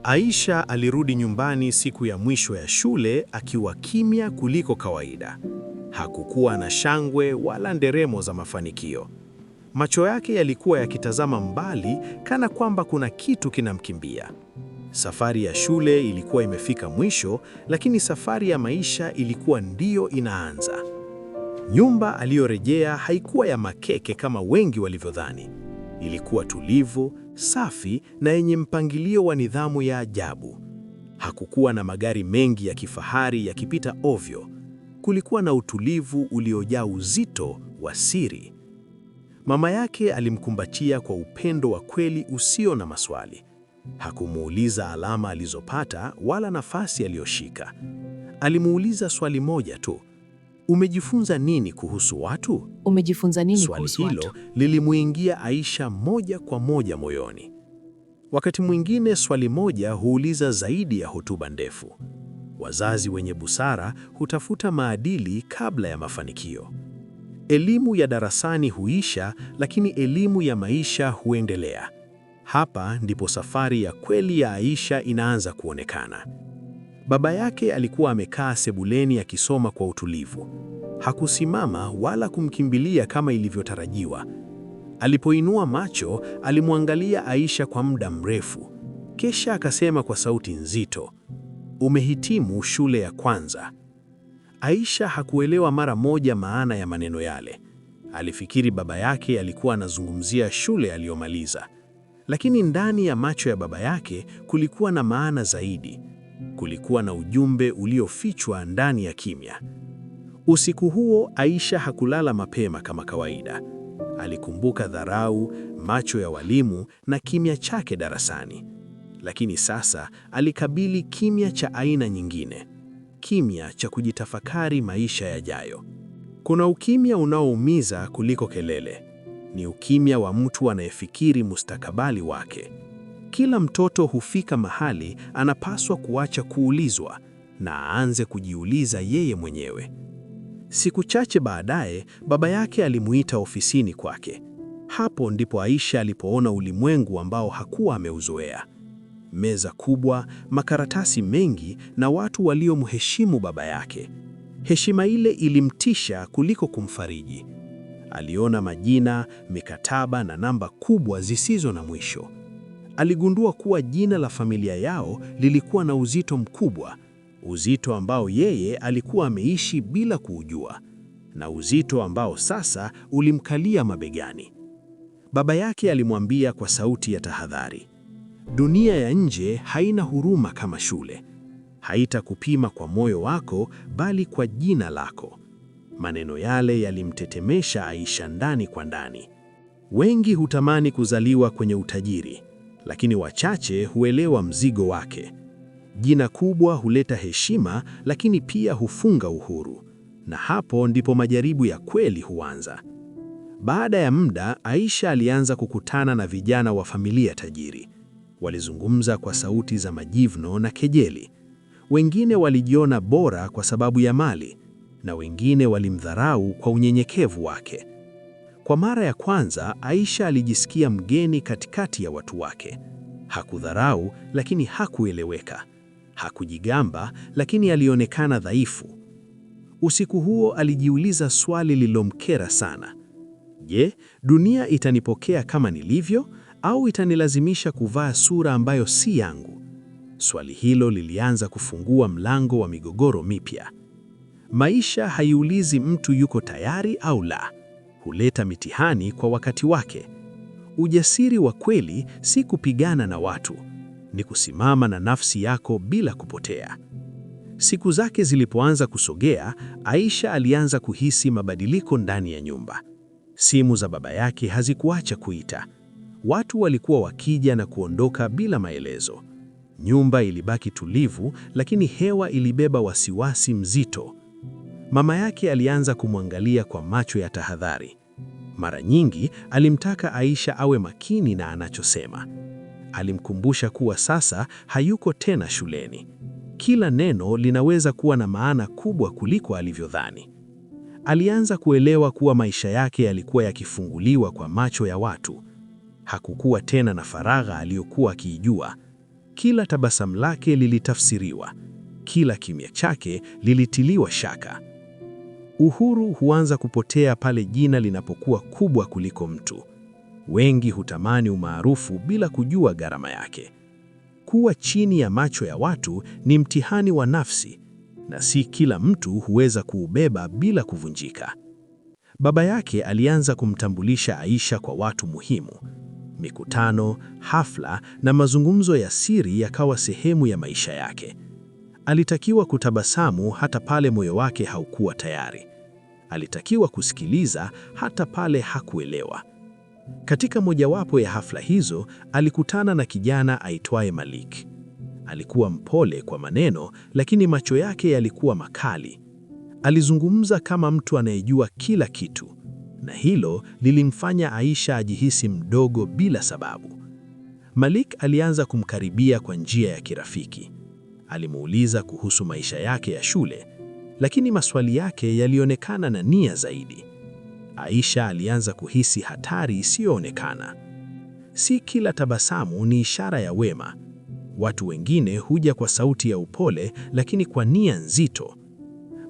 Aisha alirudi nyumbani siku ya mwisho ya shule akiwa kimya kuliko kawaida. Hakukuwa na shangwe wala nderemo za mafanikio. Macho yake yalikuwa yakitazama mbali kana kwamba kuna kitu kinamkimbia. Safari ya shule ilikuwa imefika mwisho, lakini safari ya maisha ilikuwa ndiyo inaanza. Nyumba aliyorejea haikuwa ya makeke kama wengi walivyodhani. Ilikuwa tulivu, safi na yenye mpangilio wa nidhamu ya ajabu. Hakukuwa na magari mengi ya kifahari yakipita ovyo. Kulikuwa na utulivu uliojaa uzito wa siri. Mama yake alimkumbatia kwa upendo wa kweli usio na maswali. Hakumuuliza alama alizopata wala nafasi aliyoshika. Alimuuliza swali moja tu: umejifunza nini kuhusu watu? Umejifunza nini Swali kuhusu hilo watu? lilimuingia Aisha moja kwa moja moyoni. Wakati mwingine swali moja huuliza zaidi ya hotuba ndefu. Wazazi wenye busara hutafuta maadili kabla ya mafanikio. Elimu ya darasani huisha, lakini elimu ya maisha huendelea. Hapa ndipo safari ya kweli ya Aisha inaanza kuonekana. Baba yake alikuwa amekaa sebuleni akisoma kwa utulivu. Hakusimama wala kumkimbilia kama ilivyotarajiwa. Alipoinua macho, alimwangalia Aisha kwa muda mrefu. Kisha akasema kwa sauti nzito, "Umehitimu shule ya kwanza." Aisha hakuelewa mara moja maana ya maneno yale. Alifikiri baba yake alikuwa anazungumzia shule aliyomaliza. Lakini ndani ya macho ya baba yake kulikuwa na maana zaidi. Kulikuwa na ujumbe uliofichwa ndani ya kimya. Usiku huo Aisha hakulala mapema kama kawaida. Alikumbuka dharau, macho ya walimu na kimya chake darasani. Lakini sasa alikabili kimya cha aina nyingine, kimya cha kujitafakari maisha yajayo. Kuna ukimya unaoumiza kuliko kelele. Ni ukimya wa mtu anayefikiri mustakabali wake. Kila mtoto hufika mahali anapaswa kuacha kuulizwa na aanze kujiuliza yeye mwenyewe. Siku chache baadaye, baba yake alimuita ofisini kwake. Hapo ndipo Aisha alipoona ulimwengu ambao hakuwa ameuzoea. Meza kubwa, makaratasi mengi na watu waliomheshimu baba yake. Heshima ile ilimtisha kuliko kumfariji. Aliona majina, mikataba na namba kubwa zisizo na mwisho. Aligundua kuwa jina la familia yao lilikuwa na uzito mkubwa, uzito ambao yeye alikuwa ameishi bila kuujua, na uzito ambao sasa ulimkalia mabegani. Baba yake alimwambia kwa sauti ya tahadhari, dunia ya nje haina huruma kama shule. Haitakupima kwa moyo wako, bali kwa jina lako. Maneno yale yalimtetemesha Aisha ndani kwa ndani. Wengi hutamani kuzaliwa kwenye utajiri, lakini wachache huelewa mzigo wake. Jina kubwa huleta heshima, lakini pia hufunga uhuru. Na hapo ndipo majaribu ya kweli huanza. Baada ya muda, Aisha alianza kukutana na vijana wa familia tajiri. Walizungumza kwa sauti za majivuno na kejeli. Wengine walijiona bora kwa sababu ya mali, na wengine walimdharau kwa unyenyekevu wake. Kwa mara ya kwanza, Aisha alijisikia mgeni katikati ya watu wake. Hakudharau, lakini hakueleweka. Hakujigamba, lakini alionekana dhaifu. Usiku huo alijiuliza swali lililomkera sana. Je, dunia itanipokea kama nilivyo au itanilazimisha kuvaa sura ambayo si yangu? Swali hilo lilianza kufungua mlango wa migogoro mipya. Maisha haiulizi mtu yuko tayari au la. Huleta mitihani kwa wakati wake. Ujasiri wa kweli si kupigana na watu, ni kusimama na nafsi yako bila kupotea. Siku zake zilipoanza kusogea, Aisha alianza kuhisi mabadiliko ndani ya nyumba. Simu za baba yake hazikuacha kuita. Watu walikuwa wakija na kuondoka bila maelezo. Nyumba ilibaki tulivu, lakini hewa ilibeba wasiwasi mzito. Mama yake alianza kumwangalia kwa macho ya tahadhari. Mara nyingi alimtaka Aisha awe makini na anachosema. Alimkumbusha kuwa sasa hayuko tena shuleni. Kila neno linaweza kuwa na maana kubwa kuliko alivyodhani. Alianza kuelewa kuwa maisha yake yalikuwa yakifunguliwa kwa macho ya watu. Hakukuwa tena na faragha aliyokuwa akiijua. Kila tabasamu lake lilitafsiriwa, kila kimya chake lilitiliwa shaka. Uhuru huanza kupotea pale jina linapokuwa kubwa kuliko mtu. Wengi hutamani umaarufu bila kujua gharama yake. Kuwa chini ya macho ya watu ni mtihani wa nafsi, na si kila mtu huweza kuubeba bila kuvunjika. Baba yake alianza kumtambulisha Aisha kwa watu muhimu. Mikutano, hafla na mazungumzo ya siri yakawa sehemu ya maisha yake. Alitakiwa kutabasamu hata pale moyo wake haukuwa tayari. Alitakiwa kusikiliza hata pale hakuelewa. Katika mojawapo ya hafla hizo, alikutana na kijana aitwaye Malik. Alikuwa mpole kwa maneno, lakini macho yake yalikuwa makali. Alizungumza kama mtu anayejua kila kitu, na hilo lilimfanya Aisha ajihisi mdogo bila sababu. Malik alianza kumkaribia kwa njia ya kirafiki. Alimuuliza kuhusu maisha yake ya shule, lakini maswali yake yalionekana na nia zaidi. Aisha alianza kuhisi hatari isiyoonekana. Si kila tabasamu ni ishara ya wema. Watu wengine huja kwa sauti ya upole, lakini kwa nia nzito.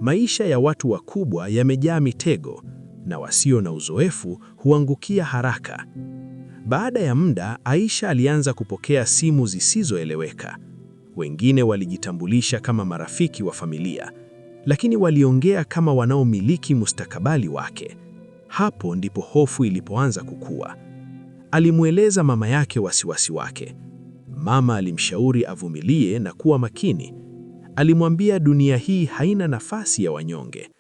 Maisha ya watu wakubwa yamejaa mitego, na wasio na uzoefu huangukia haraka. Baada ya muda, Aisha alianza kupokea simu zisizoeleweka. Wengine walijitambulisha kama marafiki wa familia, lakini waliongea kama wanaomiliki mustakabali wake. Hapo ndipo hofu ilipoanza kukua. Alimweleza mama yake wasiwasi wake. Mama alimshauri avumilie na kuwa makini. Alimwambia dunia hii haina nafasi ya wanyonge.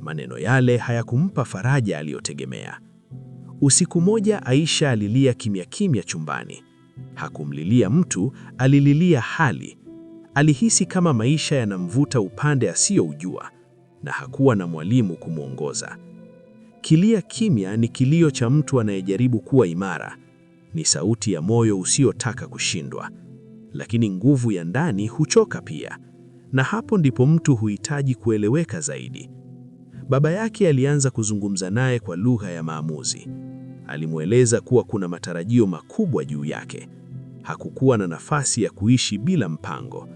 Maneno yale hayakumpa faraja aliyotegemea. Usiku moja Aisha alilia kimya kimya chumbani. Hakumlilia mtu, alililia hali. Alihisi kama maisha yanamvuta upande asiyoujua, na hakuwa na mwalimu kumwongoza. Kilia kimya ni kilio cha mtu anayejaribu kuwa imara. Ni sauti ya moyo usiotaka kushindwa. Lakini nguvu ya ndani huchoka pia, na hapo ndipo mtu huhitaji kueleweka zaidi. Baba yake alianza kuzungumza naye kwa lugha ya maamuzi. Alimweleza kuwa kuna matarajio makubwa juu yake. Hakukuwa na nafasi ya kuishi bila mpango.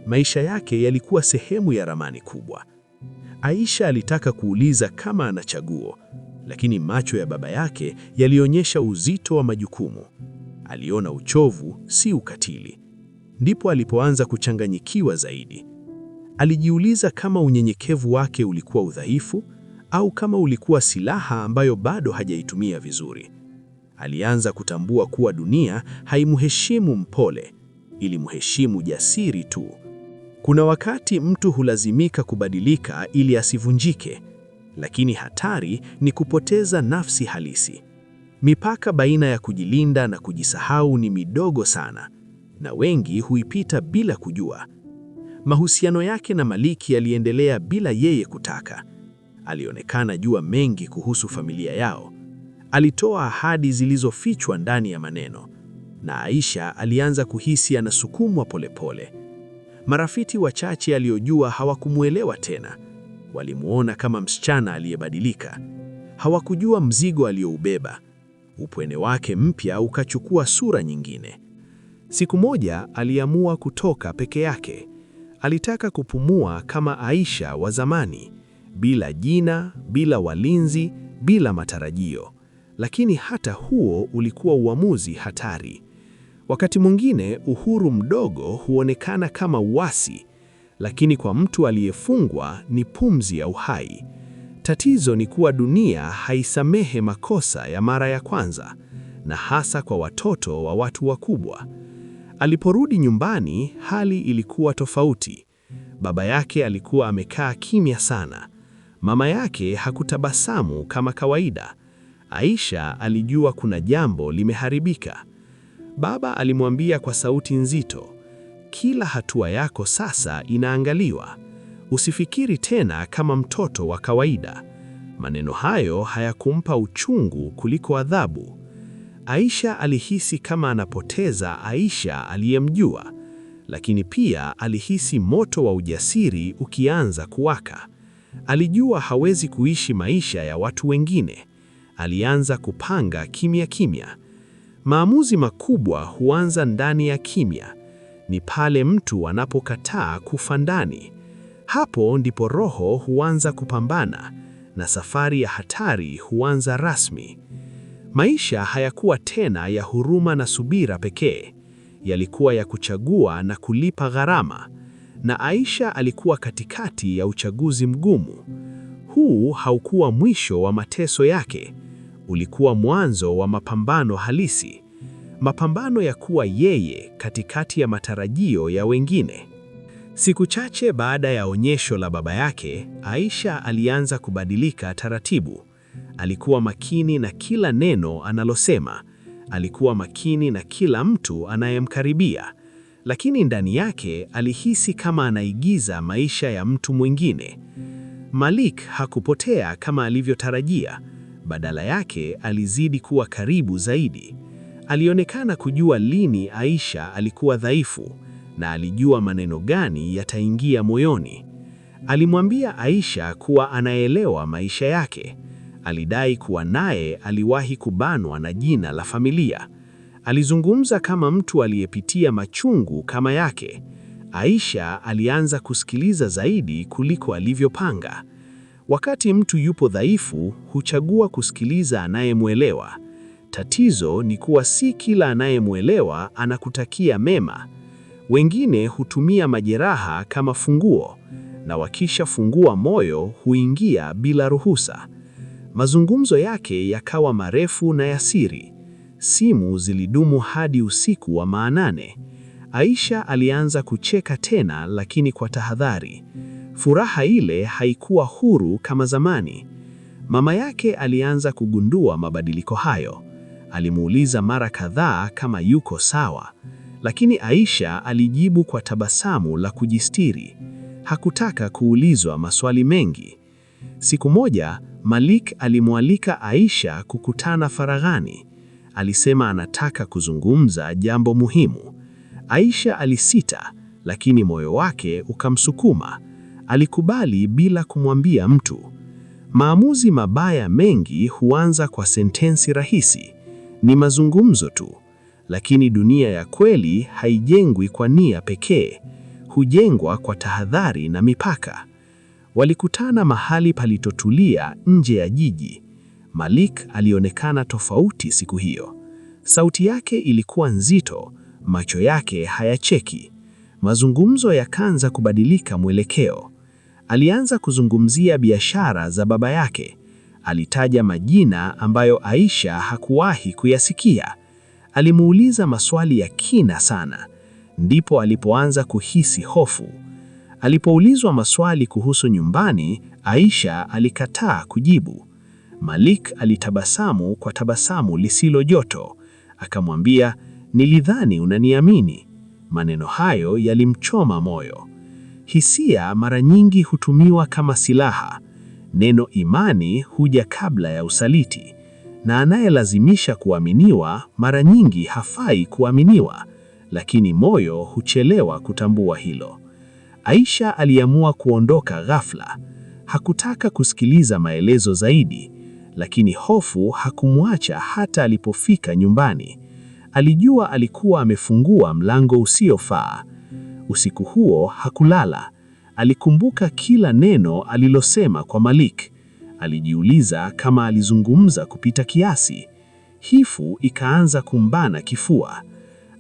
Maisha yake yalikuwa sehemu ya ramani kubwa. Aisha alitaka kuuliza kama ana chaguo, lakini macho ya baba yake yalionyesha uzito wa majukumu. Aliona uchovu, si ukatili. Ndipo alipoanza kuchanganyikiwa zaidi. Alijiuliza kama unyenyekevu wake ulikuwa udhaifu au kama ulikuwa silaha ambayo bado hajaitumia vizuri. Alianza kutambua kuwa dunia haimheshimu mpole, ilimheshimu jasiri tu. Kuna wakati mtu hulazimika kubadilika ili asivunjike, lakini hatari ni kupoteza nafsi halisi. Mipaka baina ya kujilinda na kujisahau ni midogo sana, na wengi huipita bila kujua. Mahusiano yake na Maliki yaliendelea bila yeye kutaka. Alionekana jua mengi kuhusu familia yao. Alitoa ahadi zilizofichwa ndani ya maneno, na Aisha alianza kuhisi anasukumwa polepole. Marafiki wachache aliojua hawakumuelewa tena. Walimuona kama msichana aliyebadilika. Hawakujua mzigo alioubeba. Upweke wake mpya ukachukua sura nyingine. Siku moja aliamua kutoka peke yake. Alitaka kupumua kama Aisha wa zamani, bila jina, bila walinzi, bila matarajio. Lakini hata huo ulikuwa uamuzi hatari. Wakati mwingine uhuru mdogo huonekana kama uasi, lakini kwa mtu aliyefungwa ni pumzi ya uhai. Tatizo ni kuwa dunia haisamehe makosa ya mara ya kwanza, na hasa kwa watoto wa watu wakubwa. Aliporudi nyumbani, hali ilikuwa tofauti. Baba yake alikuwa amekaa kimya sana. Mama yake hakutabasamu kama kawaida. Aisha alijua kuna jambo limeharibika. Baba alimwambia kwa sauti nzito, "Kila hatua yako sasa inaangaliwa. Usifikiri tena kama mtoto wa kawaida." Maneno hayo hayakumpa uchungu kuliko adhabu. Aisha alihisi kama anapoteza Aisha aliyemjua, lakini pia alihisi moto wa ujasiri ukianza kuwaka. Alijua hawezi kuishi maisha ya watu wengine. Alianza kupanga kimya kimya. Maamuzi makubwa huanza ndani ya kimya. Ni pale mtu anapokataa kufa ndani. Hapo ndipo roho huanza kupambana na safari ya hatari huanza rasmi. Maisha hayakuwa tena ya huruma na subira pekee, yalikuwa ya kuchagua na kulipa gharama. Na Aisha alikuwa katikati ya uchaguzi mgumu. Huu haukuwa mwisho wa mateso yake, ulikuwa mwanzo wa mapambano halisi, mapambano ya kuwa yeye katikati ya matarajio ya wengine. Siku chache baada ya onyesho la baba yake, Aisha alianza kubadilika taratibu. Alikuwa makini na kila neno analosema, alikuwa makini na kila mtu anayemkaribia, lakini ndani yake alihisi kama anaigiza maisha ya mtu mwingine. Malik hakupotea kama alivyotarajia. Badala yake alizidi kuwa karibu zaidi. Alionekana kujua lini Aisha alikuwa dhaifu na alijua maneno gani yataingia moyoni. Alimwambia Aisha kuwa anaelewa maisha yake. Alidai kuwa naye aliwahi kubanwa na jina la familia. Alizungumza kama mtu aliyepitia machungu kama yake. Aisha alianza kusikiliza zaidi kuliko alivyopanga. Wakati mtu yupo dhaifu, huchagua kusikiliza anayemwelewa. Tatizo ni kuwa si kila anayemwelewa anakutakia mema. Wengine hutumia majeraha kama funguo, na wakishafungua moyo huingia bila ruhusa. Mazungumzo yake yakawa marefu na ya siri. Simu zilidumu hadi usiku wa manane. Aisha alianza kucheka tena, lakini kwa tahadhari. Furaha ile haikuwa huru kama zamani. Mama yake alianza kugundua mabadiliko hayo. Alimuuliza mara kadhaa kama yuko sawa, lakini Aisha alijibu kwa tabasamu la kujistiri. Hakutaka kuulizwa maswali mengi. Siku moja, Malik alimwalika Aisha kukutana faraghani. Alisema anataka kuzungumza jambo muhimu. Aisha alisita, lakini moyo wake ukamsukuma. Alikubali bila kumwambia mtu. Maamuzi mabaya mengi huanza kwa sentensi rahisi. Ni mazungumzo tu. Lakini dunia ya kweli haijengwi kwa nia pekee. Hujengwa kwa tahadhari na mipaka. Walikutana mahali palitotulia nje ya jiji. Malik alionekana tofauti siku hiyo. Sauti yake ilikuwa nzito, macho yake hayacheki. Mazungumzo yakaanza kubadilika mwelekeo. Alianza kuzungumzia biashara za baba yake. Alitaja majina ambayo Aisha hakuwahi kuyasikia. Alimuuliza maswali ya kina sana. Ndipo alipoanza kuhisi hofu. Alipoulizwa maswali kuhusu nyumbani, Aisha alikataa kujibu. Malik alitabasamu kwa tabasamu lisilo joto. Akamwambia, "Nilidhani unaniamini." Maneno hayo yalimchoma moyo. Hisia mara nyingi hutumiwa kama silaha. Neno imani huja kabla ya usaliti, na anayelazimisha kuaminiwa mara nyingi hafai kuaminiwa, lakini moyo huchelewa kutambua hilo. Aisha aliamua kuondoka ghafla. Hakutaka kusikiliza maelezo zaidi, lakini hofu hakumwacha hata alipofika nyumbani. Alijua alikuwa amefungua mlango usiofaa. Usiku huo hakulala. Alikumbuka kila neno alilosema kwa Malik. Alijiuliza kama alizungumza kupita kiasi. Hifu ikaanza kumbana kifua.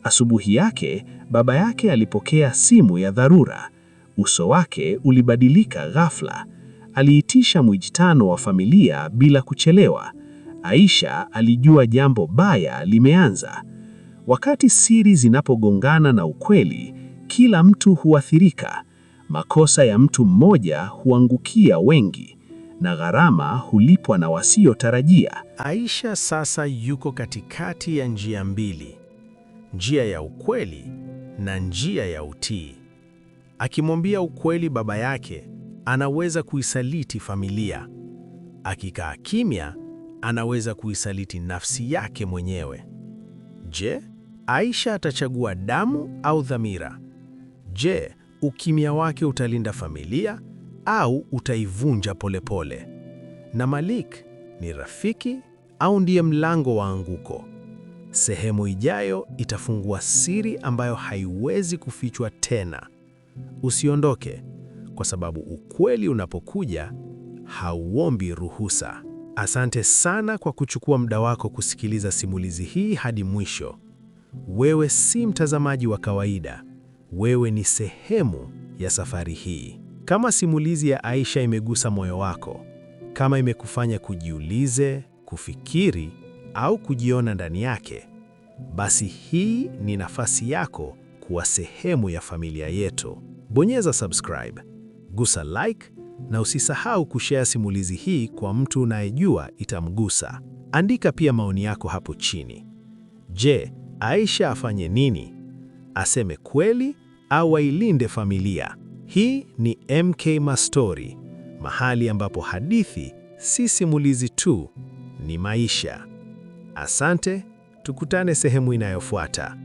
Asubuhi yake, baba yake alipokea simu ya dharura. Uso wake ulibadilika ghafla. Aliitisha mkutano wa familia bila kuchelewa. Aisha alijua jambo baya limeanza. Wakati siri zinapogongana na ukweli, kila mtu huathirika. Makosa ya mtu mmoja huangukia wengi, na gharama hulipwa na wasiotarajia. Aisha sasa yuko katikati ya njia mbili, njia ya ukweli na njia ya utii. Akimwambia ukweli baba yake, anaweza kuisaliti familia. Akikaa kimya, anaweza kuisaliti nafsi yake mwenyewe. Je, Aisha atachagua damu au dhamira? Je, ukimya wake utalinda familia au utaivunja polepole? Na Malik ni rafiki au ndiye mlango wa anguko? Sehemu ijayo itafungua siri ambayo haiwezi kufichwa tena. Usiondoke, kwa sababu ukweli unapokuja hauombi ruhusa. Asante sana kwa kuchukua muda wako kusikiliza simulizi hii hadi mwisho. Wewe si mtazamaji wa kawaida, wewe ni sehemu ya safari hii. Kama simulizi ya Aisha imegusa moyo wako, kama imekufanya kujiulize, kufikiri au kujiona ndani yake, basi hii ni nafasi yako kuwa sehemu ya familia yetu. Bonyeza subscribe, gusa like na usisahau kushare simulizi hii kwa mtu unayejua itamgusa. Andika pia maoni yako hapo chini. Je, Aisha afanye nini? Aseme kweli au ailinde familia? Hii ni MK Mastori, mahali ambapo hadithi si simulizi tu, ni maisha. Asante, tukutane sehemu inayofuata.